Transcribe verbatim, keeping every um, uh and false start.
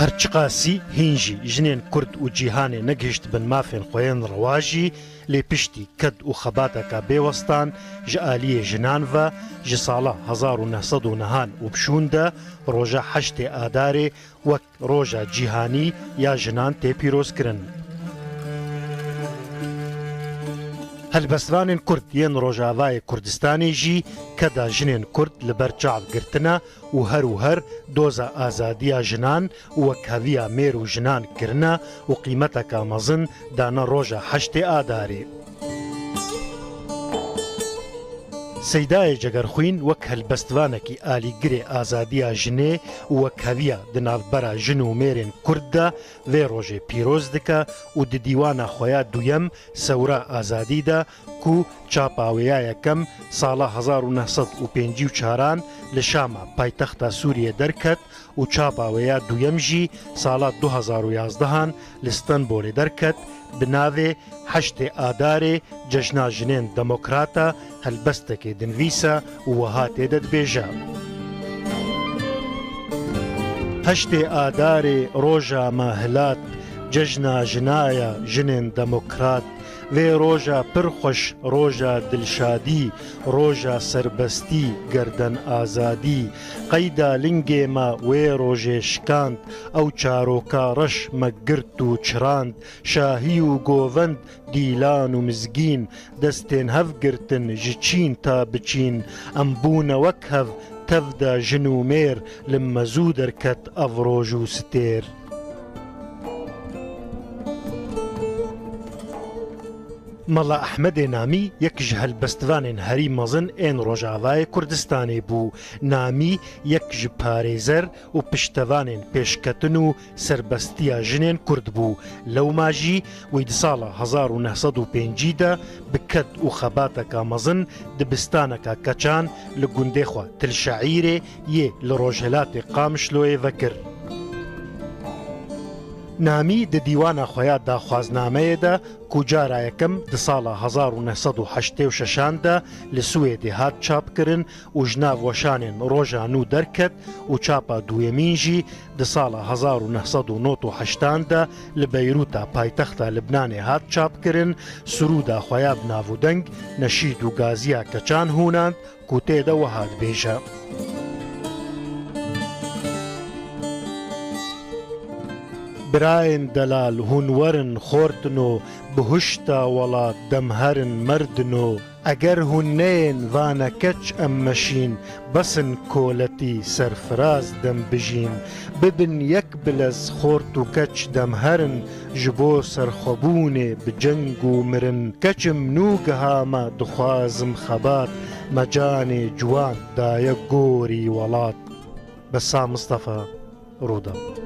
Her çiqasî hîn jî jinên Kurd û cîhanê negihiştibin mafên xwe yên rewa jî, lê piştî ked û xebateke bêwestan ji aliyê jinan ve ji sala hezar û neh sed û nehan û bi şûn de roja heştê Adarê wek roja cîhanî ya jinan tê pîrozkirin. Helbestvanên Kurd yên Rojavayê Kurdistanê jî keda jinên Kurd li ber çav girtine û her û her doza azadiya jinan û wekheviya mêr û jinan kirine û qîmeteke mezin dane roja heştê Adarê. Seydayê Cegerxwîn wek helbestvanekî alîgirê azadiya jinê û wekheviya di navbera jin û mêrên Kurd de vê rojê pîroz dike û di dîwana xwe ya duyem Sewra Azadî de ku çapa wê ya yekem sala hezar û neh sed û pêncî û çaran li Şama paytexta Sûriyê derket û çapa wê ya duyem jî sala du hezar û yazdehan li Stenbolê derket, bi navê Heştê Adarê Cejna Jinên Demokrata helbestekê dinivîse û wiha tê de dibêje: Heştê Adarê roja me hilat, cejna jinaya jinên demokrat, vê roja pir xweş, roja dilşadî, roja serbestî, gerden azadî. Qeyda lingê me wê rojê şikand, ew çaroka reş me girt û çirand, şahî û govend, dîlan û mizgîn, destên hev girtin ji çîn ta bi çîn. Em bûne wek hev, tev de jin û mêr, li me zû derket ev roj û stêr. Mela Ehmedê Namî yek ji helbestvanên herî mezin ên Rojavayê Kurdistanê bû. Namî yek ji parêzer û piştevanên pêşketin û serbestiya jinên Kurd bû. Lewma jî wî di sala hezar û neh sed û pêncî de bi ked û xebateka mezin dibistaneka keçan li gundê xwe Til Şeîrê yê li rojhilatê Qamişloyê vekir. Namî di dîwana xwe ya daxwaznameyê de ku cara yekem di sala hezar û neh sed û heştê û şeşan de li Swêdê hat çapkirin û ji nav weşanên Roja Nû derket û çapa duyemîn jî di sala hezar û neh sed û nod û heştan de li Beyrûta paytexta Libnanê hat çapkirin, sirûda xwe ya bi nav û deng Neşîd û Gaziya Keçan hûnand ku tê de wiha dibêje: Birayên delal, hûn werin xortino, bihuşta welat, dem herin merdino. Eger hûn neyên vane keç em meşîn, bes in koletî, serfiraz dem bijîn. Bibin yek bilez xort û keç dem herin, ji bo serxwebûnê bi ceng û mirin. Keç im nû giha me dixwazim xebat, me canê ciwan daye gorî welat. Bessam Mistefa, Rûdawî.